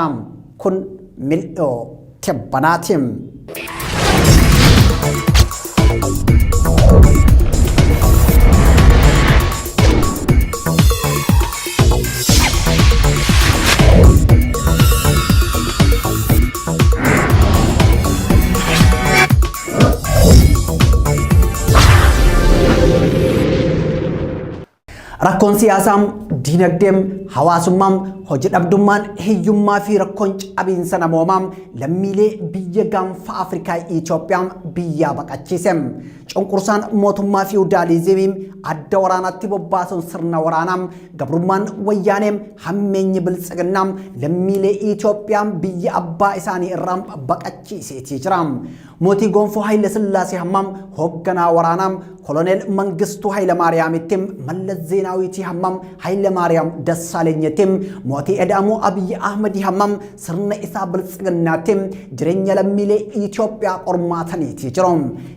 Kun mil'oo tibbanaati. Rakkoon siyaasaa, diinagdee, hawaasummaa, hojii dhabdummaan, hiyyummaa fi rakkoon cabiinsa namoomaa lammiilee biyya gaanfa Afrikaa Itoophiyaa biyyaa baqachiise. Cunqursaan mootummaa fiwudaaliizimii adda waraanaatti bobbaasuun sirna waraanaa gabrummaan wayyaanee hammeenyi biltsiginnaa lammiilee Itoophiyaa biyya abbaa isaanii irraa baqachiiseetii jira. Mootii Gonfoo Hayila Sillaasee hamma hoogganaa waraanaa Koloneel Mangistuu Hayila Maariyaamitti, Mallas Zeenaawiitii hamma Hayila Maariyaam Dassaalenyitti, Mootii Eda'amuu Abiyyi Ahmadii hamma sirna isaa biltsiginnaatti jireenya lammiilee Itoophiyaa qormaataniitii jiru.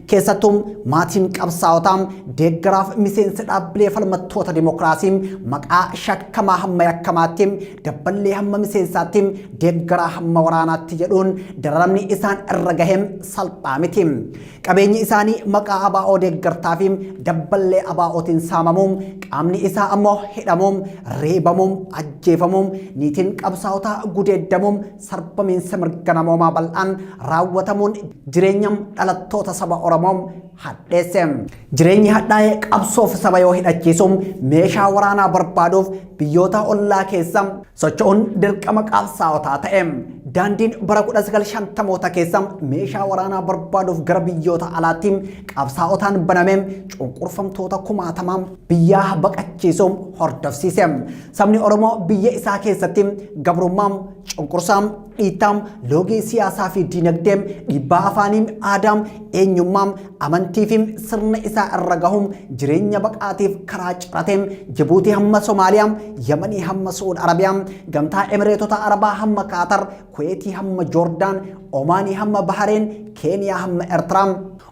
Keessattuu maatiin qabsaa'otaa deeggaraaf miseensa dhaabbilee falmattoota dimokiraasii maqaa shakkamaa hamma yakkamaatti dabballee hamma miseensaatti deeggaraa hamma waraanaatti jedhuun dararamni isaan irra gahe salphaa miti. Qabeenyi isaanii maqaa ABO deeggartaa fi dabballee ABOtiin saamamuun, qaamni isaa ammoo hidhamuun, reebamuun, ajjeefamuun, niitiin qabsaa'otaa gudeeddamuun, sarbamiinsa mirga namoomaa bal'aan raawwatamuun jireenya dhalattoota saba Oromoo hadheesse. Jireenyi hadhaa'ee qabsoof saba yoo hidhachiisu meeshaa waraanaa barbaaduuf biyyoota ollaa keessa socho'uun dirqama qabsaa'otaa ta'e. Daandiin bara 1950moota keessa meeshaa waraanaa barbaaduuf gara biyyoota alaatti qabsaa'otaan baname cunqurfamtoota kumaatamaa biyyaa baqachiisu hordofsiise. Sabni Oromoo biyya isaa keessatti gabrummaa, cunqursaa, dhiittaa, loogii siyaasaa fi diinagdee, dhiibbaa afaanii, aadaa, eenyummaa, amantii fi sirna isaa irra gahuun jireenya baqaatiif karaa cirate. Jibuutii hamma Somaaliyaa, Yamanii hamma Su'uud Arabiyaa, Gamtaa Emireetota Arabaa hamma Kaatar, Kuweetii hamma Joordaan, Omaanii hamma Bahareen, Keeniyaa hamma Eertiraa,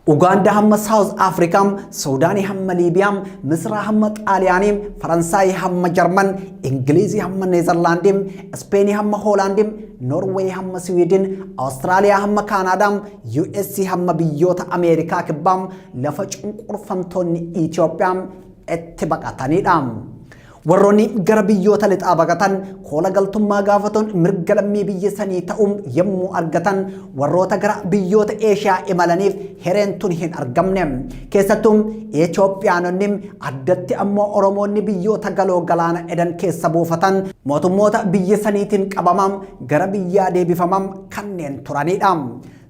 Ugaandaa hamma Saawuz Afrikaa, Suudaanii hamma Liibiyaa, Misraa hamma Xaaliyaanii, Faransaayii hamma Jarman, Ingilizii hamma Neezerlaandii, Ispeenii hamma Hoolaandii, Noorweey hamma Siwiidin, Awustiraaliyaa hamma Kaanaadaa, US hamma biyyoota Ameerikaa kibbaa lafa cunqurfamtoonni Itoophiyaa itti baqatanidha. Warroonni gara biyyoota lixaa baqatan koola galtummaa gaafatuun mirga lammii biyya sanii ta'uun yommuu argatan warroota gara biyyoota Eeshiyaa imalaniif hireen tun hin argamne. Keessattuu Itoophiyaanonni addatti ammoo Oromoonni biyyoota galoo galaana edan keessa buufatan mootummoota biyya saniitiin qabamam gara biyyaa deebifamam kanneen turanidha.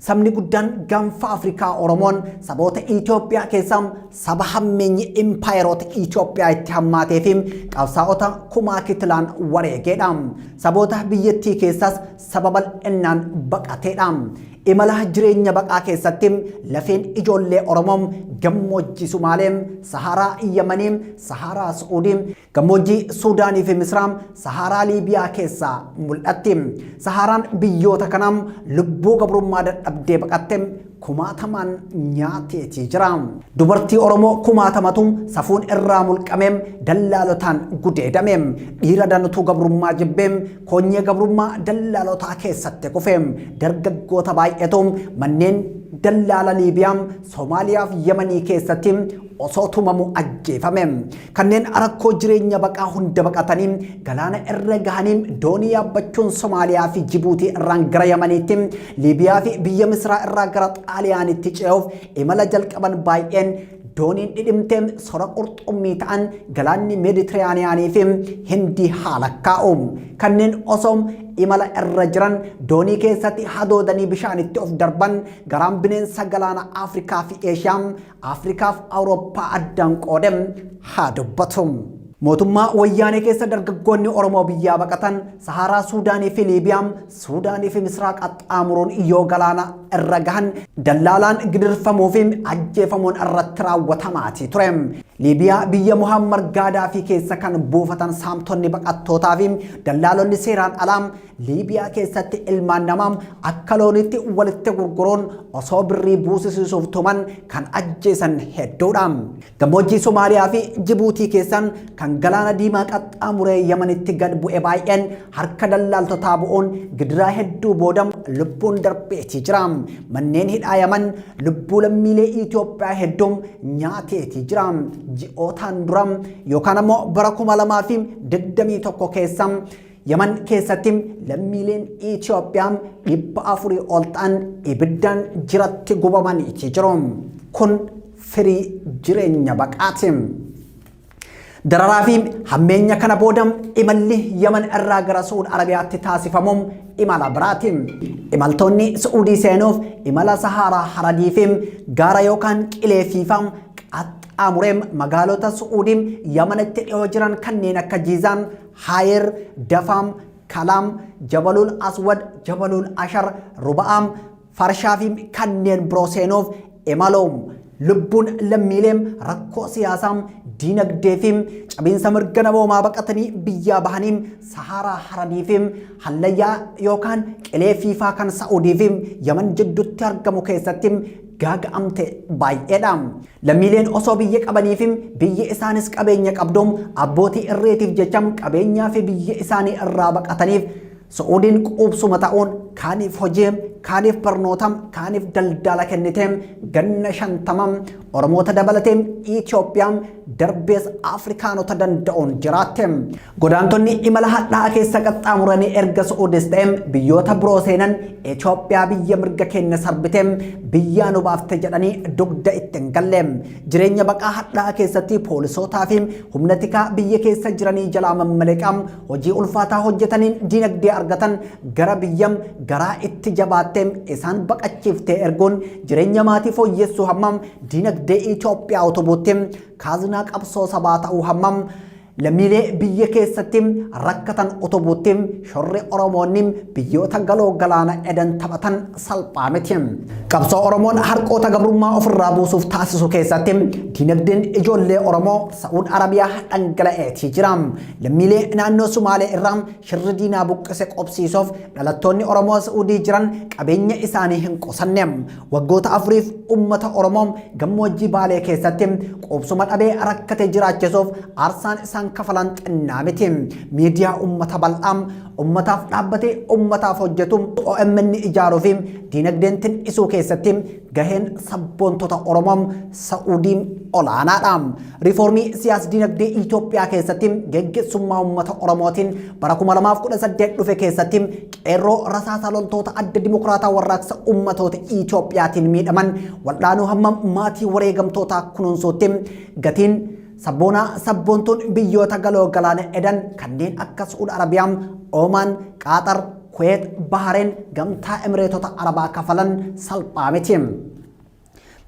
Sabni guddaan gaanfa Afrikaa Oromoon saboota Itoophiyaa keessaa saba hammeenyi impaayeroota Itoophiyaa itti hammaatee fi qabsaa'ota kumaa kitilaan wareegeedha. Saboota biyyattii keessaas saba bal'innaan baqateedha. Imala jireenya baqaa keessatti lafeen ijoollee Oromoo gammoojjii Sumaalee, Saharaa Yamanii, Saharaa Su'uudii, Gammoojjii Suudaanii fi Misraa, Saharaa Liibiyaa keessaa mul'atti. Sahaaraan biyyoota kanaa lubbuu gabrummaa dadhabdee baqatte kumaatamaan nyaateetii jira. Dubartii Oromoo kumaatamatu safuun irraa mulqamee dallaalotaan gudeedame. Dhiira danutu gabrummaa jibbee koonyee gabrummaa dallaalotaa keessatti kufe. Dargaggoota baay'eetu manneen dallaala Liibiyaa, Somaaliyaa fi Yamanii keessatti osoo tumamu ajjeefame. Kanneen rakkoo jireenya baqaa hunda baqatanii galaana irra gahanii doonii yaabbachuun Somaaliyaa fi Jibuutii irraan gara Yamaniitti, Liibiyaa fi biyya Misraa irraa gara Xaaliyaanitti ce'uuf imala jalqaban baay'een dooniin dhidhimtee sora qurxummii ta'an galaanni Meeditiraaniyaanii fi Hindii haa lakkaa'u. Kanneen osoo imala irra jiran doonii keessatti hadoodanii bishaanitti of darban garaan bineensa galaana Afrikaa fi Eeshiyaa Afrikaaf Awurooppaa addaan qoode haa dubbatu. Mootummaa wayyaanee keessa dargaggoonni Oromoo biyyaa baqatan Saharaa Suudaanii fi Liibiyaa, Suudaanii fi Misraa qaxxaamuruun yoo galaana irra gahan dallaalaan gidirfamuu fi ajjeefamuun irratti raawwatamaatii ture. Liibiyaa biyya Muhammar Gaadaafii keessa kan buufatan saamtonni baqattootaa fi dallaalonni seeraan alaa Liibiyaa keessatti ilmaan namaa akka loonitti walitti gurguruun osoo birrii buusisiisuuf tuman kan ajjeesan hedduudha. Gammoojjii Somaaliyaa fi Jibuutii keessan kan Kan Galaana Diimaa qaxxaamuree Yamanitti gad bu'e baay'een harka dallaaltotaa bu'uun gidiraa hedduu booda lubbuun darbeetii jira. Manneen hidhaa Yaman lubbuu lammiilee Itoophiyaa hedduu nyaateetii jira. Ji'ootaan dura yookaan ammoo bara 2021 keessa Yaman keessatti lammiileen Itoophiyaa 400 ol ta'an ibiddaan jiratti gubamaniiti jiru. Kun firii jireenya baqaati. Dararaa fi hammeenya kana booda imalli Yaman irraa gara Su'uud Arabiyaatti taasifamu imala biraati. Imaltoonni Su'uudii seenuuf imala Sahaaraa Haradii fi gaara yookaan qilee fiifaa qaxxaamuree magaalota Su'uudii Yamanitti dhiyoo jiran kanneen akka Jiizaan, Haayir, Dafaam, Kalaam, Jabaluul Aswad, Jabaluul Ashar, Ruba'aam, Farshaa fi kanneen biroo seenuuf imalu. Lubbuun lammiilee rakkoo siyaasaa, diinagdee fi cabiinsa mirga namoomaa baqatanii biyyaa bahanii Sahaaraa Haradii fi hallayyaa yookaan qilee fiifaa kan Sa'uudii fi Yaman jidduutti argamu keessatti gaaga'amte baay'eedha. Lammiileen osoo biyya qabanii fi biyyi isaanis qabeenya qabdu abbootii irreetiif jecha qabeenyaa fi biyya isaanii irraa baqataniif Su'uudiin quubsuma ta'uun kaaniif hojii, kaaniif barnoota, kaaniif daldala kennite ganna 50 Oromoota dabalatee Itoophiyaa darbees Afrikaanota danda'uun jiraatte. Godaantonni imala hadhaa'aa keessa qaxxaamuranii erga Su'uudis ta'e biyyoota biroo seenan Itoophiyaa biyya mirga keenya sarbite biyyaa nu baafte jedhanii dugda itti hin galle. Jireenya baqaa hadhaa'aa keessatti poolisootaa fi humna tikaa biyya keessa jiranii jalaa mammaleqaa hojii ulfaataa hojjetaniin dinagdee argatan gara biyya garaa itti jabaattee isaan baqachiiftee erguun jireenya maatii fooyyessuu hammam dinagdee Itoophiyaa utubuutti kaazinaa qabsoo sabaa ta'uu hammam lammiilee biyya keessatti rakkatan utubuutti shorri Oromoonni biyyoota galoo galaana edan taphatan salphaa miti. Qabsoo Oromoon harqoota gabrummaa ofirraa buusuuf taasisu keessatti dinagdeen ijoollee Oromoo Sa'uud Arabiyaa dhangala'eetii jira. Lammiilee naannoo Sumaalee irraa shirri diinaa buqqise qobsiisuuf dhalattoonni Oromoo Sa'uudii jiran qabeenya isaanii hin qusanne. Waggoota afuriif uummata Oromoo gammoojjii Baalee keessatti qubsuma dhabee rakkate jiraachisuuf aarsaan isaan kafalan xinnaa miti. Miidiyaa uummata bal'aa uummataaf dhaabbatee uummataaf hojjetu OMN ijaaruu fi diinagdeen tin'isuu keessatti gaheen sabboontota Oromoo Sa'uudii olaanaadha. Riifoormii siyaas-dinagdee Itoophiyaa keessatti geggeessummaa uummata Oromootiin bara 2018 dhufe keessatti qeerroo rasaasa loltoota adda dimokiraataa warraaqsa uummatoota Itoophiyaatiin miidhaman wal'aanuu hammam maatii wareegamtootaa kunuunsuutti gatiin sabboonaa sabboontuun biyyoota galoo galaana edan kanneen akka Su'uud Arabiyaa, Oomaan, Qaaxar, Kuweet, Bahareen, Gamtaa Emireetota Arabaa kafalan salphaa miti.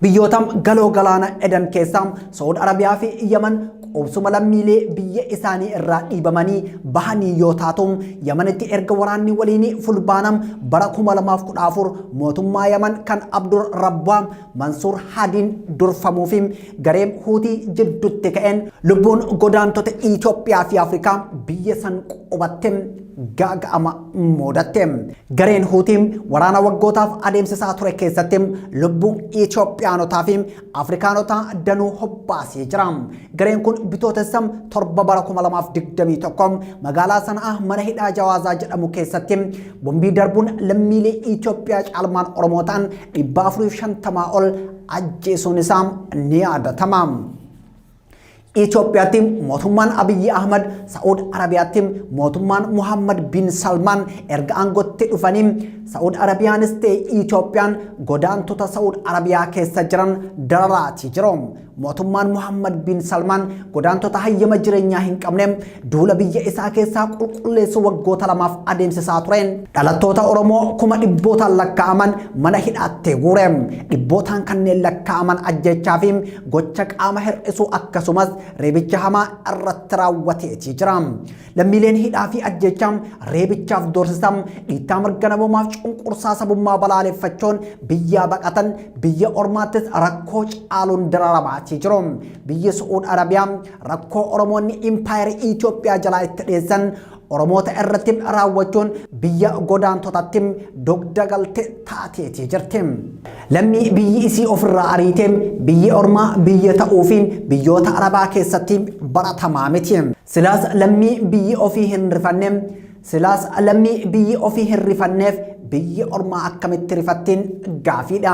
Biyyoota galoo galaana edan keessaa Saa'ud Arabiyaa fi Yaman qubsuma lammiilee biyya isaanii irraa dhiibamanii bahanii yoo taatu, Yamanitti erga waraanni waliinii Fulbaana bara 2014 mootummaa Yaman kan Abdur Rabbaa Mansuur Haadiin durfamuu fi garee Huutii jidduutti ka'een lubbuun godaantota Itoophiyaa fi Afrikaa biyya san qubatte gaaga'ama muudatte. Gareen Huutii waraana waggootaaf adeemsisaa ture keessatti lubbuu Itoophiyaanotaa fi Afrikaanotaa danuu hobbaasee jira. Gareen kun Bitootessa 7 bara 2021 magaalaa Sana'aa mana hidhaa Jawaazaa jedhamu keessatti bombii darbuun lammiilee Itoophiyaa caalmaan Oromoo ta'an 450 ol ajjeesuun isaa ni yaadatama. Itoophiyaatti mootummaan Abiyyi Ahmad, Sa'uud Arabiyaatti mootummaan Muhammad bin Salmaan erga aangootti dhufanii Sa'uud Arabiyaanis ta'e Itoophiyaan godaantota Sa'uud Arabiyaa keessa jiran dararaatii jiru. Mootummaan Muhammad bin Salmaan godaantota hayyama jireenyaa hin qabne duula biyya isaa keessaa qulqulleessuu waggoota lamaaf adeemsisaa tureen dhalattoota Oromoo kuma dhibbootaan lakkaa'aman mana hidhaatti guure. Dhibbootaan kanneen lakkaa'aman ajjeechaa fi gocha qaama hir'isuu akkasumas reebicha hamaa irratti raawwateetii jira. Lammiileen hidhaa fi ajjeechaa reebichaaf doorsisa dhiittaa mirga namoomaaf cunqursaa sabummaa balaaleffachuun biyyaa baqatan biyya ormaattis rakkoo caaluun dararamaatii jiru. Biyyi Su'uud Arabiyaa rakkoo Oromoonni impaayera Itoophiyaa jalaa itti dheessan Oromoota irratti raawwachuun biyya godaantotatti dugda galte taateetii jirti. Lammii biyyi isii ofirraa ariite biyyi ormaa biyya ta'uufiin biyyoota Arabaa keessatti baratamaa miti. Silaas lammii biyyi ofii hin rifanne Silaas lammii biyyi ofii hin rifanneef biyyi ormaa akkamitti rifattiin gaafiidha.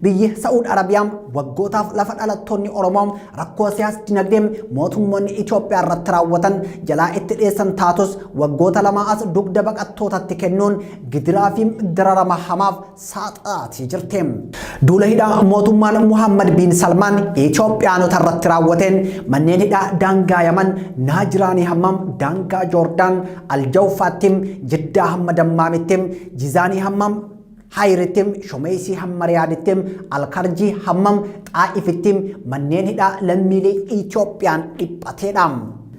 Biyyi Sa'uud Arabiyaa waggootaaf lafa dhalattoonni Oromoo rakkoo siyaas dinagdee mootummoonni Itoophiyaa irratti raawwatan jalaa itti dheessan taatus waggoota lamaa as dugda baqattootatti kennuun gidiraa fi dararama hamaaf saaxilaatii jirti. Duula hidhaa mootummaan Muhammad bin Salmaan Itoophiyaanota irratti raawwateen manneen hidhaa daangaa Yaman, Naajiraanii hammam daangaa Joordaan, Aljawfaatti, Jiddaa hamma Dammaamitti, Jizaanii hammam Hayritti, Shomeysii hamma Riyaaditti, Alkarjii hammam Xaa'ifitti manneen hidhaa lammiilee Itoophiyaan dhiphateedha.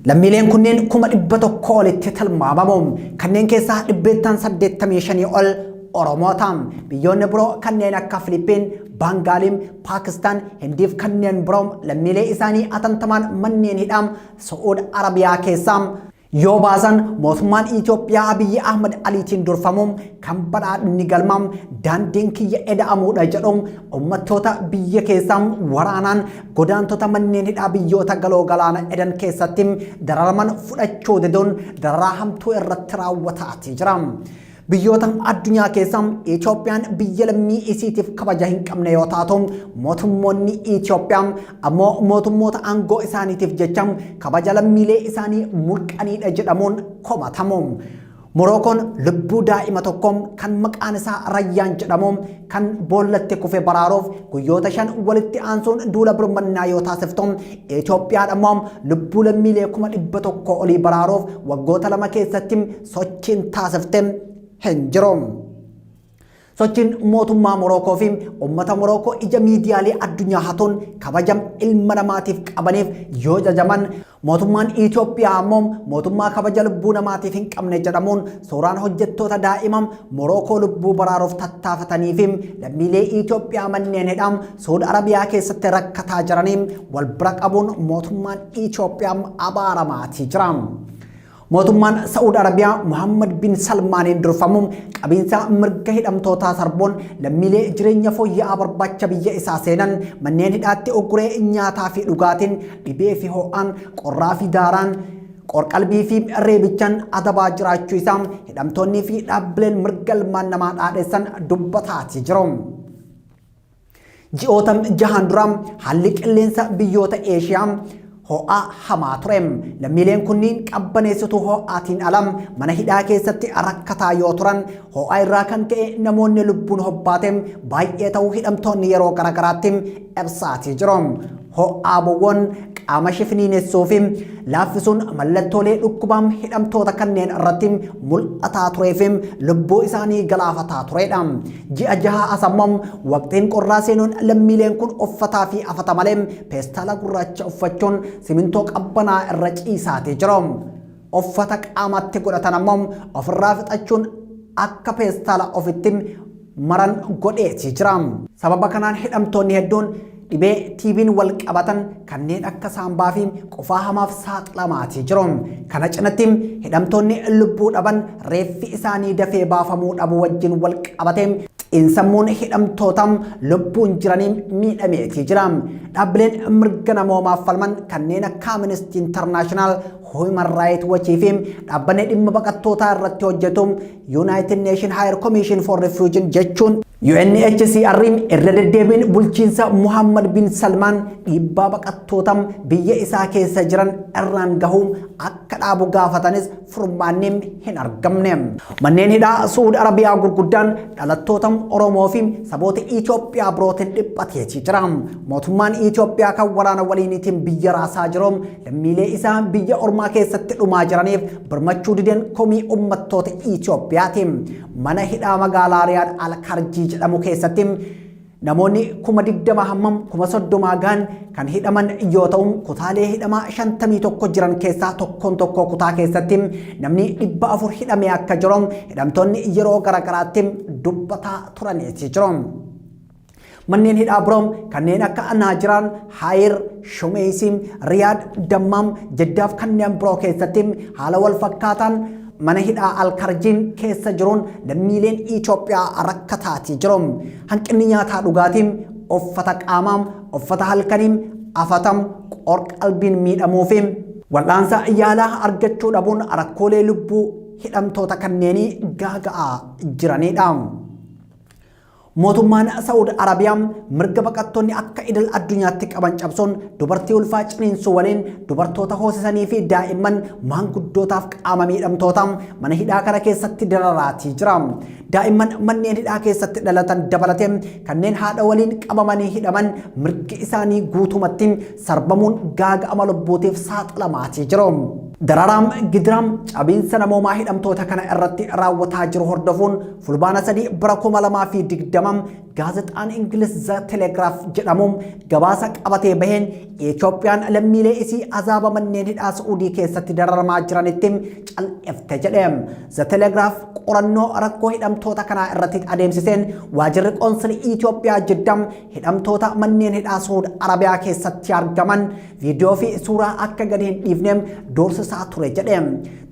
Lammiileen kunneen 100,000 olitti tilmaamamu. Kanneen keessaa 85% ol Oromoota. Biyyoonni biroo kanneen akka Filippin, Baangaaliim, Paakistaan, Hindiif kanneen biroo lammiilee isaanii atantamaan manneen hidhaa Su'uud Arabiyaa keessaa yoo baasan mootummaan Itoophiyaa Abiyyi Ahmad Aliitiin durfamu kan badhaadhinni galma daandiin kiyya eda'amuudha jedhu uummattoota biyya keessaa waraanaan godaantota manneen hidhaa biyyoota galoo galaana edan keessatti dararaman fudhachuu diduun dararaa hamtuu irratti raawwataatii jira. Biyyoota addunyaa keessaa Itoophiyaan biyya lammii isiitiif kabaja hin qabne yoo taatu, mootummoonni Itoophiyaa ammoo mootummoota aangoo isaaniitiif jecha kabaja lammiilee isaanii mulqaniidha jedhamuun komatamu. Morookoon lubbuu daa'ima tokko kan maqaan isaa Rayyaan jedhamu kan boollatti kufe baraaruuf guyyoota 5 walitti aansuun duula birmannaa yoo taasiftu, Itoophiyaan ammoo lubbuu lammiilee 100,000 olii baraaruuf waggoota 2 keessatti sochiin taasifte hin jiru. Sochiin mootummaa Morookoo fi uummata Morookoo ija miidiyaalee addunyaa hatuun kabaja ilma namaatiif qabaniif yoo jajaman, mootummaan Itoophiyaa ammoo mootummaa kabaja lubbuu namaatiif hin qabne jedhamuun suuraan hojjettoota daa'ima Morookoo lubbuu baraaruuf tattaafatanii fi lammiilee Itoophiyaa manneen hidhaa Suud Arabiyaa keessatti rakkataa jiranii wal bira qabuun mootummaan Itoophiyaa abaaramaatii jira. Mootummaan Sa'uud Arabiyaa Muhammad bin Salmaaniin durfamu qabiinsa mirga hidhamtootaa sarbuun lammiilee jireenya fooyya'aa barbaacha biyya isaa seenan manneen hidhaatti ugguree nyaataa fi dhugaatiin, dhibee fi ho'aan, qorraa fi daaraan, qorqalbii fi reebichaan adabaa jiraachuu isaa hidhamtoonnii fi dhaabbileen mirga ilmaan namaa dhaadheessan dubbataatii jiru. Ji'oota jahaan dura haalli qilleensa biyyoota Eeshiyaa ho'aa hamaa ture. Lammiileen kunniin qabbaneessituu ho'aatiin ala mana hidhaa keessatti rakkataa yoo turan, ho'a irraa kan ka'e namoonni lubbuun hobbaate baay'ee ta'uu hidhamtoonni yeroo garaagaraatti ibsaatii jiru. Ho'aa bowwoon qaama shifiniinessuu fi laaffisuun mallattoolee dhukkubaa hidhamtoota kanneen irratti mul'ataa turee fi lubbuu isaanii galaafataa turedha. Ji'a jaha as ammoo waqtiin qorraa seenuun lammiileen kun uffataa fi afata malee peestaala gurraacha uffachuun simintoo qabbanaa irra ciisaatii jiru. Uffata qaamatti godhatan ammoo ofirraa fixachuun akka peestaala ofitti maran godheetii jira. Sababa kanaan hidhamtoonni hedduun dhibee TB'n wal qabatan kanneen akka saambaa fi qufaa hamaaf saaxilamaatii jiru. Kana cinatti hidhamtoonni lubbuu dhaban reeffi isaanii dafee baafamuu dhabuu wajjin wal qabatee xiinsammuun hidhamtoota lubbuun jiranii miidhameetii jira. Dhaabbileen mirga namoomaaf falman kanneen akka Amnesty International, Human Rights Watch fi dhaabbanni dhimma baqattootaa irratti hojjetu United Nations Higher Commission for Refugees jechuun UNHCR irra deddeebiin bulchiinsa Muhammad bin Salmaan dhiibbaa baqattoota biyya isaa keessa jiran irraan gahuu akka dhaabu gaafatanis furmaanni hin argamne. Manneen hidhaa Suud Arabiyaa gurguddaan dhalattoota Oromoo fi saboota Itoophiyaa birootiin dhiphateetii jira. Mootummaan Itoophiyaa kan waraana waliiniitiin biyya raasaa jiru lammiilee isaa biyya ormaa keessatti dhumaa jiraniif birmachuu dideen komii uummattoota Itoophiyaati. Mana hidhaa magaalaa Riyaad Al-Karjii jedhamu keessatti namoonni 20,000 hammam 30,000 gahan kan hidhaman yoo ta'u, kutaalee hidhamaa 51 jiran keessaa tokkoon tokkoo kutaa keessatti namni 400 hidhamee akka jiru hidhamtoonni yeroo garaagaraatti dubbataa turaniiti jiru. Manneen hidhaa biroo kanneen akka Naajiraan, Haayir, Shumeeysi, Riyaad, Dammaam, Jiddaaf kanneen biroo keessatti haala wal fakkaataan mana hidhaa Alkarjiin keessa jiruun lammiileen Itoophiyaa rakkataatii jiru. Hanqinni nyaataa dhugaatii, uffata qaamaa, uffata halkanii, afatam, qorqalbiin miidhamuu fi wal'aansa yaalaa argachuu dhabuun rakkoolee lubbuu hidhamtoota kanneenii gaaga'aa jiranidha. Mootummaan Sa'ud Arabiyaa mirga baqattoonni akka idil addunyaatti qaban cabsuun dubartii ulfaa ciniinsuu waliin dubartoota hoosisanii fi daa'imman maanguddootaaf qaama miidhamtoota mana hidhaa kana keessatti dararaatii jira. Daa'imman manneen hidhaa keessatti dhalatan dabalatee kanneen haadha waliin qabamanii hidhaman mirgi isaanii guutumatti sarbamuun gaaga'ama lubbuutiif saaxilamaatii jiru. Dararaam gidiraam cabiinsa namoomaa hidhamtoota kana irratti raawwataa jiru hordofuun Fulbaana 3 bara 2020 gaazexaan Ingiliz The Telegraph jedhamu gabaasa qabatee baheen Itoophiyaan lammiilee isii azaaba manneen hidhaa Su'uudii keessatti dararamaa jiranitti cal'ifte jedhe. The Telegraph qorannoo rakkoo hidhamtoota kanaa irratti adeemsiseen waajirri qoonsilii Itoophiyaa Jiddaa hidhamtoota manneen hidhaa Su'uud Arabiyaa keessatti argaman viidiyoo fi suuraa akka gadi hin dhiifne doorsisaa ture jedhe.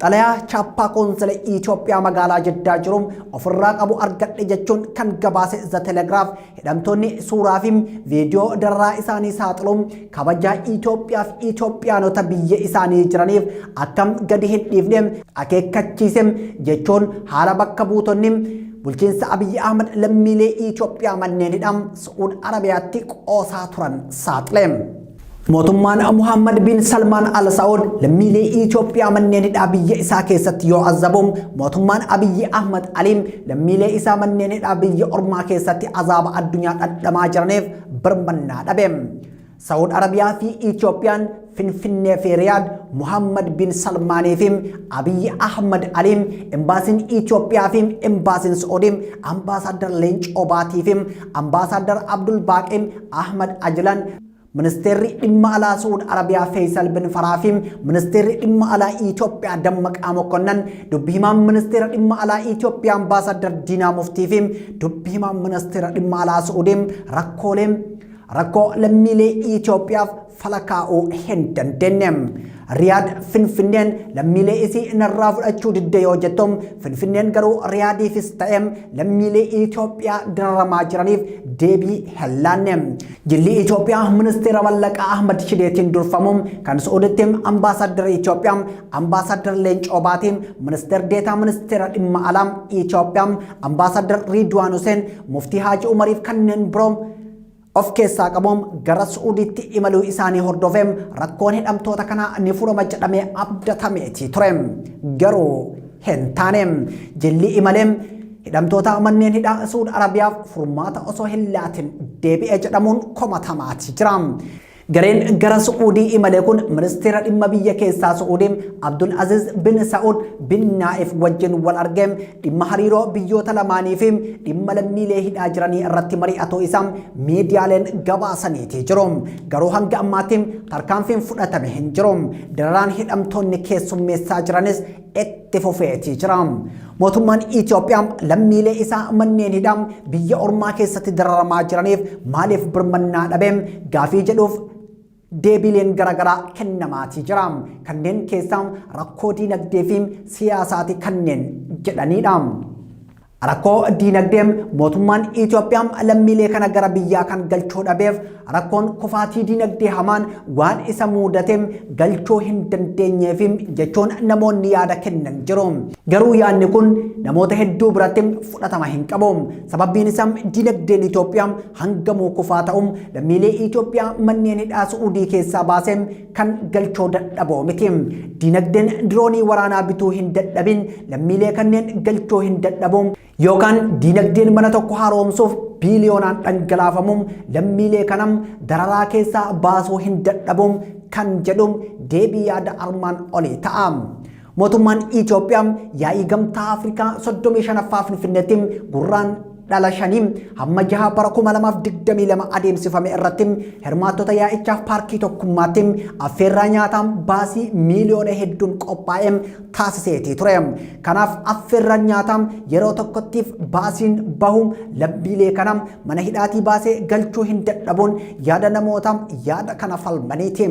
Xalayaa chaappaa qoonsila Itoophiyaa magaalaa Jiddaa jiru ofirraa qabu argadhe jechuun kan gabaase The Telegraph hidhamtoonni suuraa fi viidiyoo dararaa isaanii saaxiluun kabajaa Itoophiyaa fi Itoophiyaanota biyya isaanii jiraniif akkam gadi hin dhiifne akeekkachiise jechuun haala bakka buutonni bulchiinsa Abiyyi Ahmad lammiilee Itoophiyaa manneen hidhaa Su'uud Arabiyaatti qoosaa turan saaxile. Mootummaan Muhammad bin Salmaan Al Saud lammiilee Itoophiyaa manneen hidhaa biyya isaa keessatti yoo azabu, mootummaan Abiyyi Ahmad Aliim lammiilee isaa manneen hidhaa biyya ormaa keessatti azaaba addunyaa dhandhamaa jiraniif birmannaa dhabe. Saud Arabiyaa fi Itoophiyaan, Finfinnee fi Riyaad, Muhammad bin Salmaanii fi Abiyyi Ahmad Aliim, Embaasiin Itoophiyaa fi Embaasiin Saudii, Ambaasaadar Leencoo Baatii fi Ambaasaadar Abdul Baaqii Ahmad Ajilan, Ministeerri dhimma alaa Su'uud Arabiyaa Feeysal bin Faraa fi Ministeerri dhimma alaa Itoophiyaa Dammaqaa Mokonnan, dubbi himaan ministeera dhimma alaa Itoophiyaa Ambaasaadar Diinaa Muftii fi dubbi himaan ministeera dhimma alaa Su'uudii rakkoolee rakkoo lammiilee Itoophiyaaf fala kaa'uu hin dandeenye. Riyaad Finfinneen lammiilee isii narraa fudhachuu didde yoo jettu, Finfinneen garuu Riyaadiifis ta'e lammiilee Itoophiyaa dararamaa jiraniif deebii hin laanne. Jilli Itoophiyaa ministeera mallaqaa Ahmad Shideetiin durfamu kan Su'uuditti ambaasaaddara Itoophiyaa Ambaasaadar Leencoo Baatii, ministeer deetaa ministeera dhimma alaa Itoophiyaa Ambaasaadar Riidwaan Huseen, Muftii Haaji Umariif kanneen biroo of keessaa qabuun gara Su'uudiitti imaluu isaanii hordofee rakkoon hidhamtoota kanaa ni furama jedhamee abdatameeti ture. Garuu hin taane. Jilli imalee hidhamtoota manneen hidhaa Su'uud Arabiyaaf furmaata osoo hin laatin deebi'e jedhamuun komatamaati jira. Gareen gara Su'uudii imale kun ministeera dhimma biyya keessaa Su'uudii Abdul Aziz bin Sa'ud bin Naa'if wajjin wal argee dhimma hariiroo biyyoota lamaanii fi dhimma lammiilee hidhaa jiranii irratti mari'atuu isaa miidiyaaleen gabaasaniitii jiru. Garuu hanga ammaatti tarkaanfiin fudhatame hin jiru. Dararaan hidhamtoonni keessummeessaa jiranis itti fufeetii jira. Mootummaan Itoophiyaa lammiilee isaa manneen hidhaa biyya ormaa keessatti dararamaa jiraniif maaliif birmannaa dhabe gaafii jedhuuf deebiileen garaagaraa kennamaatii jira. Kanneen keessaa rakkoo diinagdee fi siyaasaati kanneen jedhanidha. Rakkoo diinagdee mootummaan Itoophiyaa lammiilee kana gara biyyaa kan galchuu dhabeef rakkoon kufaatii diinagdee hamaan waan isa muudate galchuu hin dandeenyeef jechuun namoonni yaada kennan jiru. Garuu yaadni kun namoota hedduu biratti fudhatama hin qabu. Sababbiin isaa diinagdeen Itoophiyaa hangamuu kufaa ta'u lammiilee Itoophiyaa manneen hidhaa Su'uudii keessaa baasee kan galchuu dadhaboo miti. Diinagdeen diroonii waraanaa bituu hin dadhabin lammiilee kanneen galchuu hin dadhabu, yookaan diinagdeen mana tokko haaromsuuf biiliyoonaan dhangalaafamu lammiilee kanam dararaa keessaa baasuu hin dadhabu kan jedhu deebii yaada armaan olii ta'a. Mootummaan Itoophiyaa yaa'ii gamtaa Afrikaa 35ffaa Finfinneetti gurraan Guraandhala 5 hamma 6 bara 2022 adeemsifame irratti hirmaattota yaa'ichaaf Paarkii Tokkummaatti affeerraa nyaataa baasii miiliyoona hedduun qophaa'e taasiseetii ture. Kanaaf affeerraan nyaataa yeroo tokkottiif baasiin bahu lammiilee kana mana hidhaatii baasee galchuu hin dadhabuun yaada namoota yaada kana falmaniiti.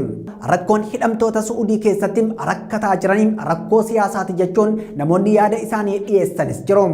Rakkoon hidhamtoota Su'udii keessatti rakkataa jiranii rakkoo siyaasaati jechuun namoonni yaada isaanii dhiyeessanis jiru.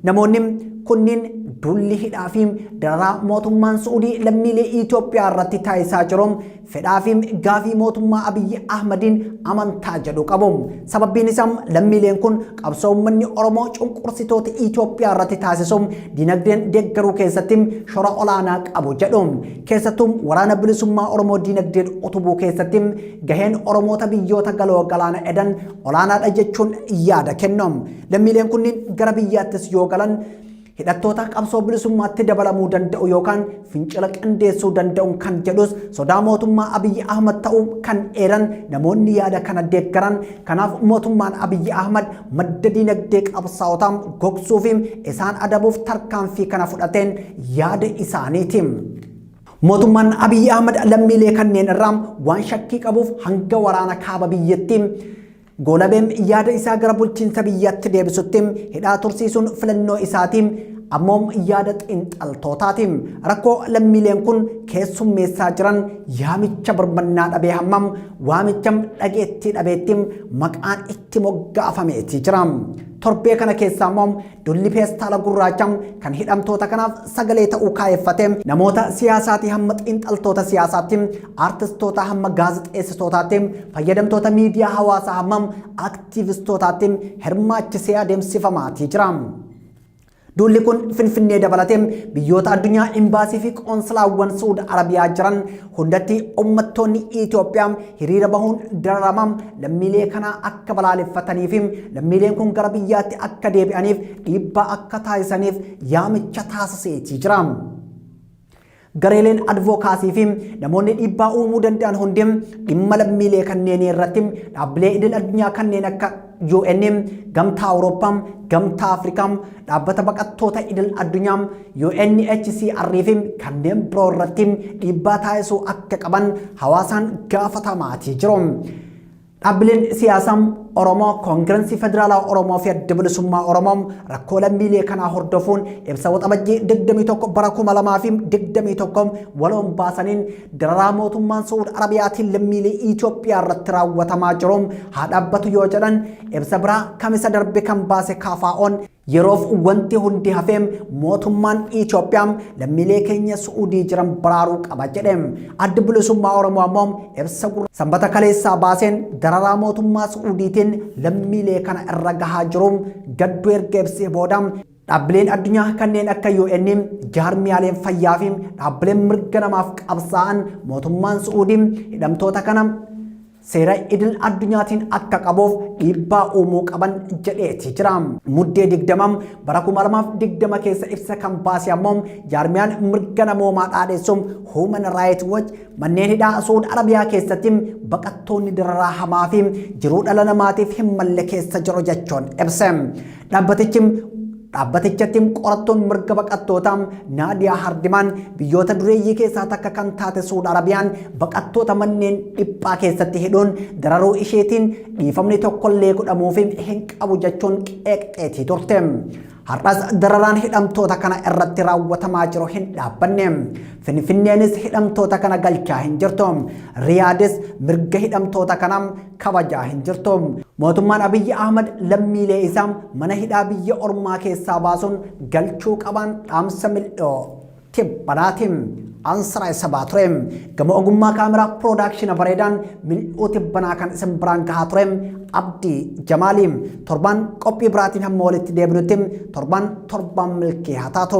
Namoonni kunniin duulli hidhaa fi dararaa mootummaan Su'udii lammiilee Itoophiyaa irratti taasisaa jiru fedhaa fi gaafii mootummaa Abiyyi Ahmadiin amantaa jedhu qabu. Sababbiin isaa lammiileen kun qabsoo uummanni Oromoo cunqursitoota Itoophiyaa irratti taasisu dinagdeen deeggaruu keessatti shora olaanaa qabu jedhu. Keessattuu waraana bilisummaa Oromoo dinagdeen utubuu keessatti gaheen Oromoota biyyoota galoo galaana edan olaanaadha jechuun yaada kennu. Lammiileen kunniin gara biyyaattis yoo galan hidhattoota qabsoo bilisummaatti dabalamuu danda'u yookaan fincila qindeessuu danda'u kan jedhus sodaa mootummaa Abiyyi Ahmad ta'uu kan eeran namoonni yaada kana deeggaran. Kanaaf mootummaan Abiyyi Ahmad madda dinagdee qabsaa'otaa gogsuu fi isaan adabuuf tarkaanfii kana fudhateen yaada isaaniiti. Mootummaan Abiyyi Ahmad lammiilee kanneen irraa waan shakkii qabuuf hanga waraana kaaba biyyattii Goolabeen yaada isaa gara bulchiinsa biyyaatti deebisutti hidhaa tursiisuun filannoo isaati. Ammoo yaada xiinxaltootaati. Rakkoo lammiileen kun keessummeessaa jiran yaamicha birmannaa dhabee hammam waamicha dhageettii dhabeetti maqaan itti moggaafameeti jira. Torbee kana keessaa immoo Dulli feestaala gurraacha kan hidhamtoota kanaaf sagalee ta'uu kaayeffate namoota siyaasaatii hamma xiinxaltoota siyaasaatti, aartistoota hamma gaazexeessitootaatti, fayyadamtoota miidiyaa hawaasaa hamma aktiivistootaatti hirmaachisee adeemsifamaatii jira. Duulli kun Finfinnee dabalatee biyyoota addunyaa imbaasii fi qoonsilaawwan Suud Arabiyaa jiran hundatti uummattoonni Itoophiyaa hiriira bahuun dararama lammiilee kanaa akka balaaleffatanii fi lammiileen kun gara biyyaatti akka deebi'aniif dhiibbaa akka taasisaniif yaamicha taasiseetii jira. Gareeleen advookaasii fi namoonni dhiibbaa uumuu danda'an hundi dhimma lammiilee kanneenii irratti dhaabbilee idil addunyaa kanneen akka UN, Gamtaa Awurooppaa, Gamtaa Afrikaa, Dhaabbata Baqattoota Idil Addunyaa, UNHCR fi kanneen biroo irratti dhiibbaa taasisuu akka qaban hawaasaan gaafatamaatii jiru. Dhaabbileen siyaasaa Oromoo, Koongirensii Federaalaa Oromoo fi Adda Bilisummaa Oromoo rakkoo lammiilee kanaa hordofuun ibsa Waxabajjii 21 bara 2021 waloon baasaniin dararaa mootummaan Su'uud Arabiyaatiin lammiilee Itoophiyaa irratti raawwatamaa jiru haa dhaabbatu yoo jedhan, ibsa biraa Kamisa darbe kan baase KFO'n yeroof wanti hundi hafee mootummaan Itoophiyaa lammiilee keenya Su'uudii jiran baraaruu qaba jedhe. Addi Bilisummaa Oromoo ammoo ibsa Sanbata kaleessaa baaseen dararaa mootummaa Su'uudiitiin lammiilee kana irra gahaa jiru gadduu erga ibsee booda dhaabbileen addunyaa kanneen akka UN, jaarmiyaaleen fayyaa fi dhaabbileen mirga namaaf qabsaa'an mootummaan Su'uudii hidhamtoota kana seera idil addunyaatiin akka qabuuf dhiibbaa uumuu qaban jedheeti jira. Muddee 20 bara 2020 keessa ibsa kan baase ammoo jaarmiyaan mirga namoomaa dhaadheessu Human Rights Watch manneen hidhaa Suud Arabiyaa keessatti baqattoonni dararaa hamaa fi jiruu dhala namaatiif hin malle keessa jiru jechuun ibse. Dhaabbatichi Dhaabbatichatti qorattuun mirga baqattootaa Naadiyaa Hardimaan biyyoota dureeyyii keessaa takka kan taate Suud Arabiyaan baqattoota manneen dhiphaa keessatti hidhuun dararuu isheetiin dhiifamni tokkollee godhamuuf hin qabu jechuun qeeqxeetii turte. Har'as dararaan hidhamtoota kana irratti raawwatamaa jiru hin dhaabbanne. Finfinneenis hidhamtoota kana galchaa hin jirtu. Riyaadis mirga hidhamtoota kanaa kabajaa hin jirtu. Mootummaan Abiyyi Ahmad lammiilee isaa mana hidhaa biyya ormaa keessaa baasuun galchuu qabaan dhaamsa mil'oo tibbanaati. Ansaraa isa baa ture. Gama ogummaa kaameraa piroodaakshiina bareedaan mil'uu tibbanaa kan isin biraan gahaa ture Abdii Jamaali. Torbaan qophii biraatiin hamma walitti deebinutti torbaan torbaan milkii haa taatu.